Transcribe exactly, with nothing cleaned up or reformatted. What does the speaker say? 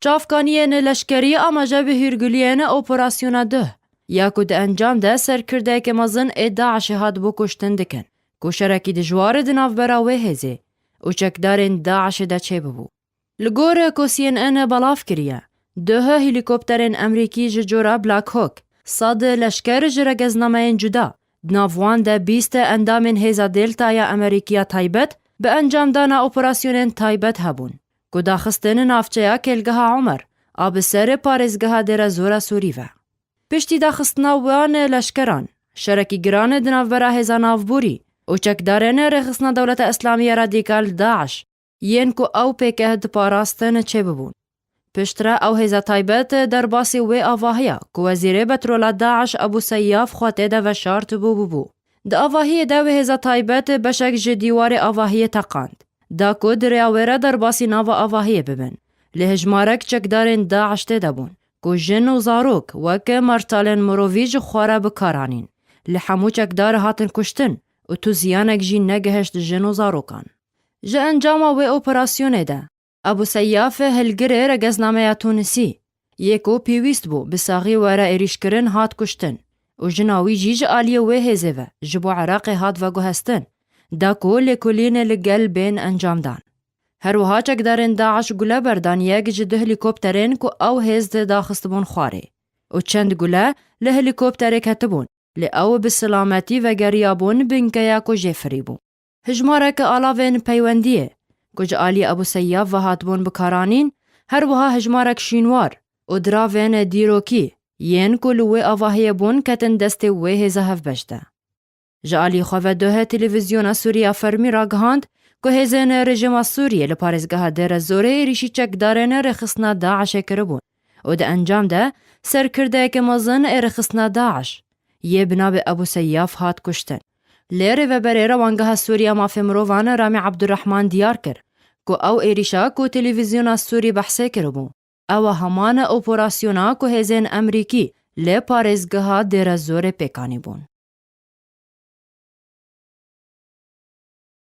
Çavkaniyên leşkerî amaje bi hîrguliyên operasyona duh ya ku di encam de serkirdeyeke mezin ê DAIŞê hatibû kuştin dikin, ku şerekî dijwar di navbera wê hêzê û çekdarên DAIŞê de çêbibû. Li gor ku CNN belav kiriye, duh helîkopterên Amerîkî ji cora Black Hawk, sed leşker ji regeznameyên cuda, di nav wan de bîst endamên hêza Delta ya Amerîkî ya taybet, bi encamdana operasyonên taybet hebûn, ku daxistin navçeya Kêlgeha Omer a bi ser parêzgeha Dêra Zora Sûrî ve. Piştî daxistina wan leşkeran, şerekî giran di navbera hêza navborî û çekdarên Rêxistina Dewleta Îslamî ya Radîkal DAIŞ, yên ku ew pêke diparastin çêbibûn. Piştre ew hêza taybet derbasî wê avahiya ku Wezîrê Petrola DAIŞ Ebû Seyaf xwe tê de veşartibû bûbû. Di avahiyê de wê hêza taybet beşek ji dîwarê avahiyê teqand, da ku di rêya wê re derbasî nava avahiyê bibin. Lê hejmarek çekdarên DAIŞ tê de bûn, ku jin û zarok wek mertalên mirovî ji xwe re bi kar anîn. Li hemû çekdar hatin kuştin û tu ziyanek jî negihişt jin û zarokan. Ji encama wê operasyonê de, Ebû Seyaf hilgirê regeznameya Tunisî, yê ku pêwîst bû bi saxî were êrîşkirin, hat kuştin û jina wî jî ji aliyê wê hêzê ve ji bo Iraqê hat veguhestin, da ku lêkolînê li gel bên encamdan. Her wiha çekdarên DAIŞ gule berdan yek ji du helîkopterên ku ew hêz daxistibûn xwarê û çend gule li helîkopterê ketibûn, lê ew bi silametî vegeriyabûn binkeya ku jê firîbû. Hijmarek alavên peywendiyê ku ji alî Ebû Seyyaf ve hatibûn bikaranîn, her wiha hijmarek şînwar û diravên dîrokî yên ku li wê avahiyê bûn ketin destê wê hêza hevbeş de. Ji alî xwe ve duh televîzyona Sûriya fermî ragihand ku hêzên rejîma Sûriyê li parêzgeha Dêre Zorê êrîşî çekdarên rêxistina DAIŞê kiribûn û di encam de serkirdeyeke mezin ê rêxistina DAIŞ yê bi navê Ebû Seyyaf hat kuştin. Lê rêveberê Rewangeha Sûriya Mafê Mirovan Ramî Abdurrahman diyar kir ku ew êrîşa ku televîzyona Sûrî behsê kiribû, ew e heman operasyona ku hêzên Amerîkî li parêzgeha Dêre Zorê pêk anîbûn.